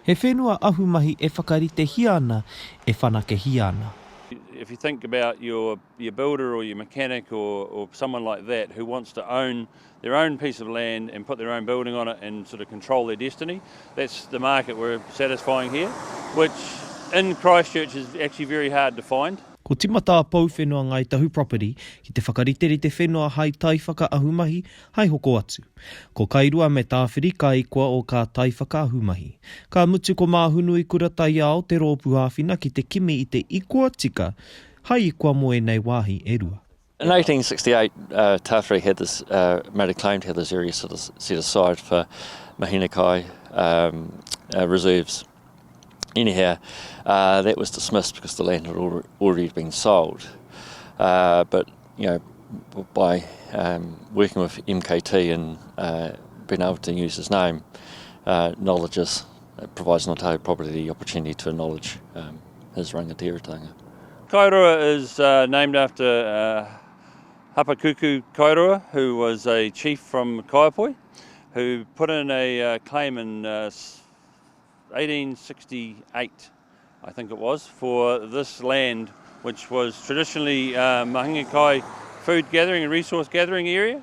He whenua ahumahi e whakaritehia ana, e whanakehia ana. If you think about your your builder or your mechanic or or someone like that who wants to own their own piece of land and put their own building on it and sort of control their destiny, that's the market we're satisfying here, which in Christchurch is actually very hard to find. Ko timata a Pouwhenua Ngāi Tahu Property ki te whakariterite whenua hai taiwhaka ahumahi, hai hoko atu. Ko Kairua me Tāwhiri ka ikoa o kā taiwhaka ahumahi. Ka mutu ko Māhunui Kura Taiao te rōpū āwhina ki te kimi i te ikoa tika hai ikoa mō ēnei wāhi e rua. In 1868, uh, Tāwhiri had this, uh, made a claim to have this area set, set aside for mahina kai um, uh, reserves. Anyhow, uh, that was dismissed because the land had already been sold. Uh, but, you know, by um, working with MKT and uh, being able to use his name, uh, knowledge it provides Ngāi Tahu property the opportunity to acknowledge um, his rangatiratanga. Kairua is uh, named after uh, Hapakuku Kairua, who was a chief from Kaiapoi, who put in a uh, claim in uh, 1868, I think it was, for this land, which was traditionally uh, mahinga kai food gathering and resource gathering area.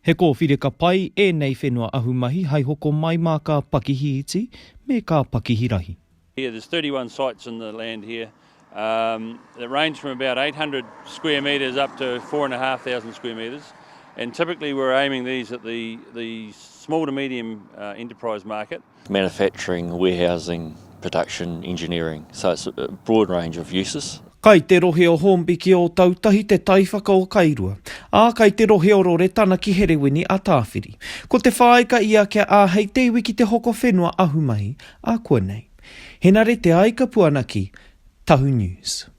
He kōwhireka pai ēnei whenua ahumahi hai hoko mai mā kā pakihi iti me kā pakihi rahi. Here there's 31 sites in the land here um, that range from about 800 square metres up to 4,500 square metres. And typically we're aiming these at the, the small to medium uh, enterprise market. Manufacturing, warehousing, production, engineering, so it's a broad range of uses. Kai te rohe o Hornby ki Ōtautahi te taiwhaka o Kairua, ā, kai te rohe o Roretana ki Herewini a Tāwhiri. Ko te whāika ia kia āhei te iwi ki te hoko whenua ahumahi ākuanei. Henare Te Aikapuanaki, Tahu News.